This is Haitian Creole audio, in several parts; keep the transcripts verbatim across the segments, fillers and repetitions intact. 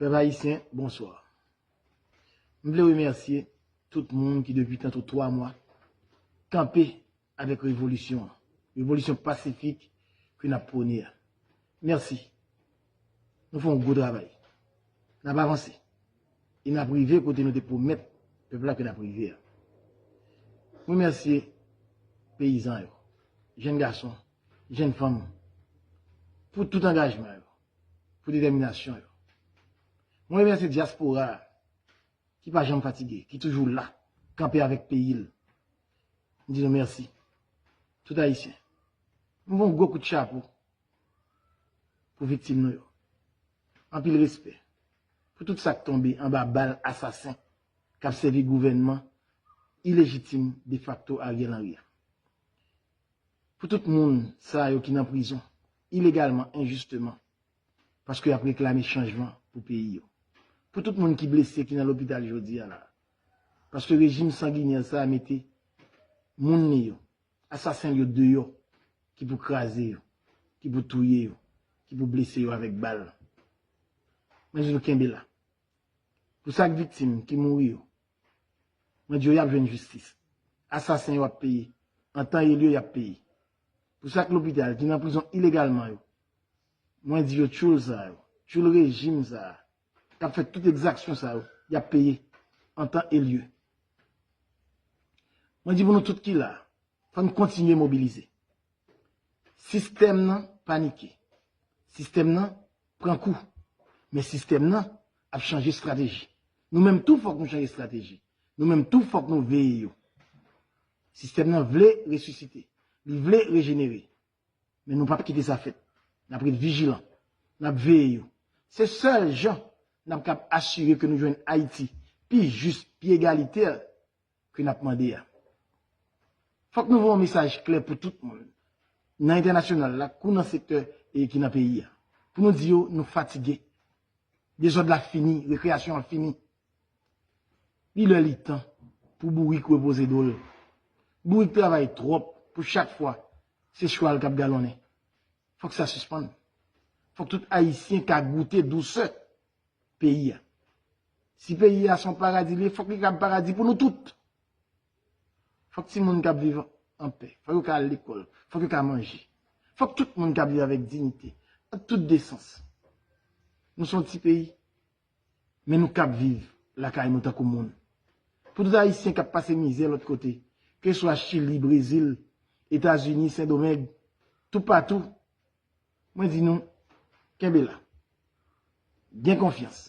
Pèp ayisyen, bonswa. M vle remèsye tout moun ki depi tanto twa mwa kanpe avèk revolisyon an. Revolisyon pasifik ke n ap pwone a. Mèsi. Nou fè yon gwo travay. N ap avanse. E n ap rive kote nou te pwomèt pèp la ke n ap rive a. M remèsye peyizan yo, jèn gason, jèn fanm, pou tout angajman yo, pou detèminasyon yo. Mwen remèsye dyaspora a, ki pa janm fatige, ki toujou la, kanpe avèk peyi l. M di nou mèsi. Tout Ayisyen. M voye yon gwo kout chapo pou viktim nou yo. Anpil respè pou tout sa k tonbe anba bal asasen k ap sèvi gouvènman ilejitim defakto Ariel Henry a. Pou tout moun sa yo ki nan prizon ilegalman, enjisteman, paske y ap reklame chanjman pou peyi yo. Pou tout moun ki blese, ki nan lopital jodi a la, paske rejim sanginè sa a mete moun li yo, asasen l yo deyò, ki pou kraze yo, ki pou touye yo, ki pou blese yo avèk bal. Mwen di nou kenbe la. Pou sa k viktim ki mouri yo, mwen di yo y ap jwenn jistis. Asasen yo ap peye. An tan e lye, y ap peye. Pou sa k lopital ki nan prizon ilegalman yo, mwen di yo tchoul sa yo, tchoul rejim sa a, k ap fè tout egzaksyon sa yo, y ap peye an tan e lye. Mwen di pou nou tout ki la, fò n kontinye mobilize. Sistèm nan panike. Sistèm nan pran kou. Men sistèm nan ap chanje estrateji. Nou menm tou fòk nou chanje estrateji. Nou menm tou fòk nou veye yo. Sistèm nan vle resisite. Li vle rejenere. Men nou p ap kite sa fèt. N ap ret vijilan. N ap veye yo. Se sèl jan n ap kab asire ke nou jwenn Ayiti pi jis, pi egalitè ke n ap mande a. Fòk nou voye yon mesaj klè pou tout moun, nan entènasyonal la, kou nan sektè e ki nan peyi a. Pou nou di yo, nou fatige. Dezòd la fini, rekreyasyon an fini. Li lè li tan pou bourik repoze do l. Bourik travay twòp pou chak fwa se chwal k ap galonnen. Fòk sa sispann. Fòk tout Ayisyen ka goute dousè peyi a. Si peyi a se yon paradi li ye, fòk li ka paradi pou nou tout. Fòk timoun k ap viv anpè, fòk yo ka al lekòl, fòk yo ka manje. Fòk tout moun ka viv avèk diyite, an tout desans. Nou se yon ti peyi, men nou kab viv lakay nou tankou moun. Pou tout Ayisyen k ap pase mizè lòt kote, keswa Chili, Brezil, Etazini, Sendomeng, toupatou, mwen di nou, kenbe la. Gen konfyans.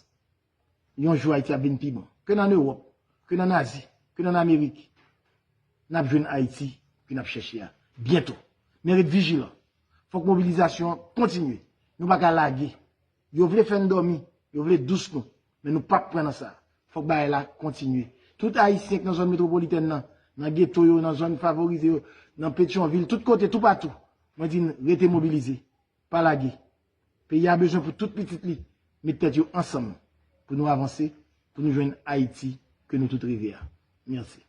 Yon jou Ayiti ap vin pi bon. Ke n ann Ewòp, ke n ann Azi, ke n ann Amerik, n ap jwenn Ayiti ke n ap chèche a byento. Men ret vijilan. Fòk mobilizasyon an kontinye. Nou pa ka lage. Yo vle fè n dòmi, yo vle dous nou, men nou p ap pran nan sa. Fòk bagay la kontinye. Tout Ayisyen k nan zòn metwopolitèn nan, nan geto yo, nan zòn favorize yo, nan Petyonvil, tout kote, toupatou, mwen di n rete mobilize. Pa lage. Peyi a bezwen pou tout pitit li met tèt yo ansanm pou nou avanse, pou nou jwenn Ayiti ke nou tout reve a. Mèsi.